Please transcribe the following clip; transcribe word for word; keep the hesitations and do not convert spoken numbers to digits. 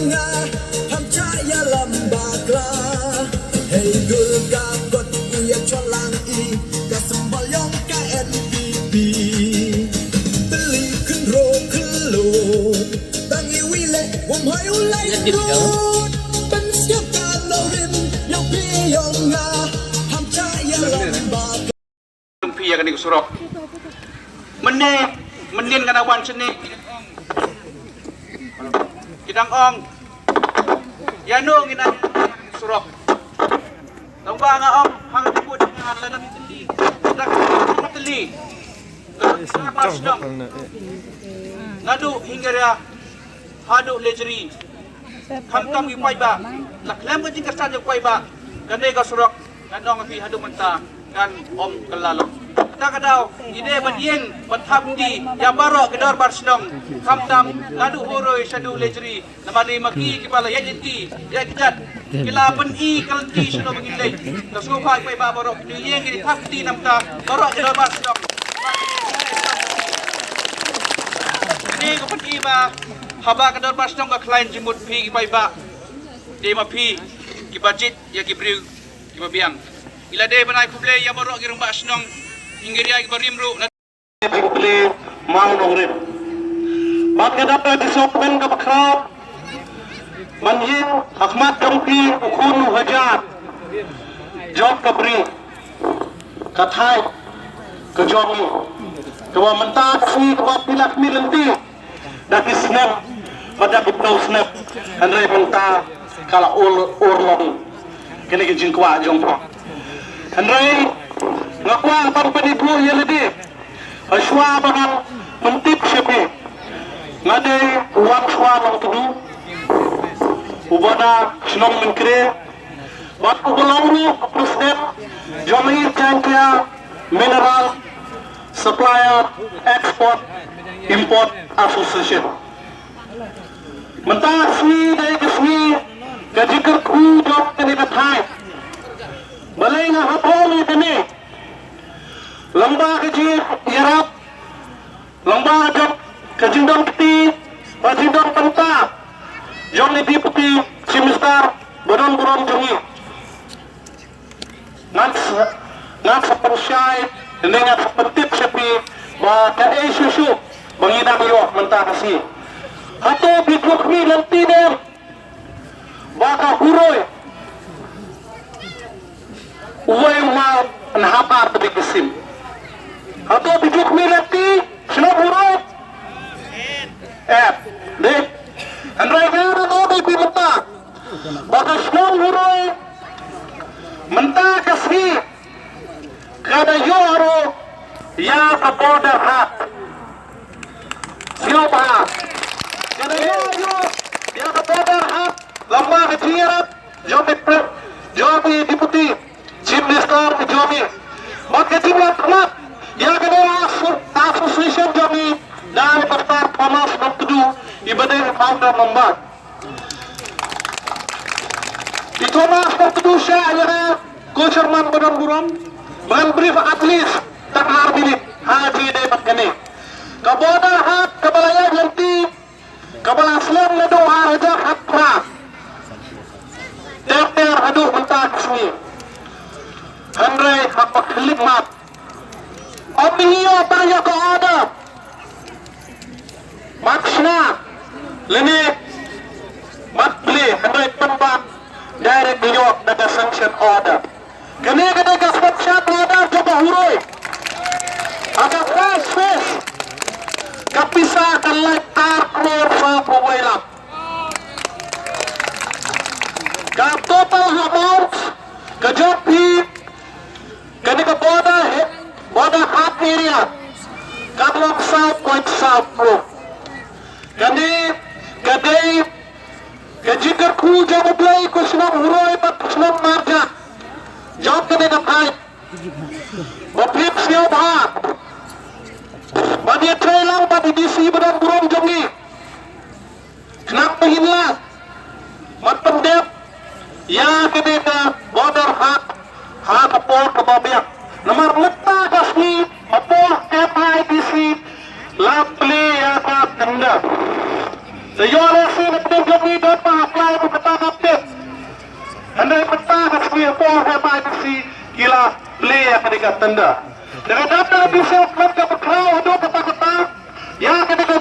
Nga ham cha ïalam bakla. Hei dul ka kot u ïa cholang i ka symbol yong ka N P P. Beli khynro khyllo tang i wi le wam hai u lai rut. Pen skep ka lorin yong pi yong nga ham cha ïalam bakla. Phi ïa kane ka surok. Mynne, mynnin nga na wan shane. Ki dang ong. Ïa no ngin ai surok. Tang ba nga ong hang ti kut nga la dang teli. Dak teli. Naduh Hingaria haduh Lejri. Khamtam ki paidbah, la khlem ka jingkyrshan jong paidbah, kane ka surok ngan ong ïa phi haduh mynta kan ym kylla lok. Kata ka daw ngi dei ban ïeng ban thap kti ïa baroh ki dorbar shnong, khamtam naduh Huroi shaduh Lejri. Namar dei ma ki kiba la ïaid lynti ïaid kjat, ki la pyni ka lynti shano ba ngin leit. Ka sngewbha ïa paidbah baroh, ngi ïeng ngi thap kti namar baroh ki dorbar shnong. Kane ka pyni ba haba ka dorbar shnong ka khlaiñ jingmut phi ki paidbah, dei ma phi kiba jied ïa ki briew kiba biang. Ngi la dei ban ai khublei ïa baroh ki rangbah shnong Hingaria kiba rim ruh na jingplie maw nongrim. Bad nga dap da ka jingsngewkmen kaba khraw ban ïeng ha khmat jong phi u khun u hajar jong ka bri, ka thaiñ ka jong ngi, kaba mynta ka sngi kaba phi la khmih lynti da ki snem bad da ki phew snem, hynrei mynta ka la ur, urlong kane ka jingkwah jong phi. Hynrei nga kwah ban pynithuh ïa lade. Hashwa ba ngan pyntip sha phi, nga dei u Wangshwa Nongtdu, uba na shnong Mynkre, bad uba long ruh u president jong ka East Jaintia Mineral Supplier Export Import Association. Mynta ka sngi dei ka sngi ka jingkyrkhu jong kane ka thaiñ. Balei nga hap ong ïa kane? Lyngba ka jingïarap, lyngba jong ka jingdon kti bad jingdon bynta jong i Deputy Chief Minister ba don burom jong ngi, ngan sa, ngan sa pynshai ne ngan sa pyntip sha phi ba kaei shuh shuh ba ngi dang ïoh mynta ka sngi. Hato phi ju khmih lynti ne em ba ka Huroi uwei u maw yn hap ar bad ki sim? Hato phi ju khmih lynti shnong Huroi? Em, dei. Hynrei nga ruh nga ong ïa phi mynta ba ka shnong Huroi mynta ka sngi ka da ïoh ruh ïa ka border hat. Sngewbha. Ka da ïoh ruh ïa ka border hat lyngba ka jingïarap jong i pre-, jong i Deputy Chief Minister jong i. Bad ka jingïakhmat ïa kane ka asso-, association jong i da i Doctor Thomas Nongtdu, iba dei i founder member. I Thomas Nongtdu shah ïa ka, ko chairman ba don burom, ba ngan brief at least tang ar minit ha ka jingïadei bad kane. Ka border hat kaba la ïaid lynti, kaba la slem naduh ar hajar khatphra ter ter haduh mynta ka sngi. Hynrei haba khyllipmat, ym ïoh tang ïa ka order mat shna lane mat plie, hynrei pynban direct ïoh da ka sanction order. Kane ka dei ka sanction order jong ka Huroi. Ha ka first phase ka pisa ka lait ar klur saw phew wei lak. Ka total amount ka jong phi kane ka border he-, border hat area ka long saw point saw klur. Kane ka dei ka jingkyrkhu jong U Blei, ko shnong Huroi bad ko shnong marjan jong kane ka thaiñ. Ba phin sngewbha ban ïatrei lang bad i D C ba don burom jong ngi, khnang ba ngin lah ban pyndep ïa kane ka border hat ha ka por kaba biang. Namar mynta ka sngi hapoh M I D C la plie ïa ka tender. Te ïoh lehse na pdeng jong ngi don ba ha khlaiñ ba mynta ngam tip. Hynrei mynta ka sngi ha por ha M I D C ki la plie ïa kane ka tender. Te ka dap da ka bishop man ka pynkhraw haduh katta katta ïa kane ka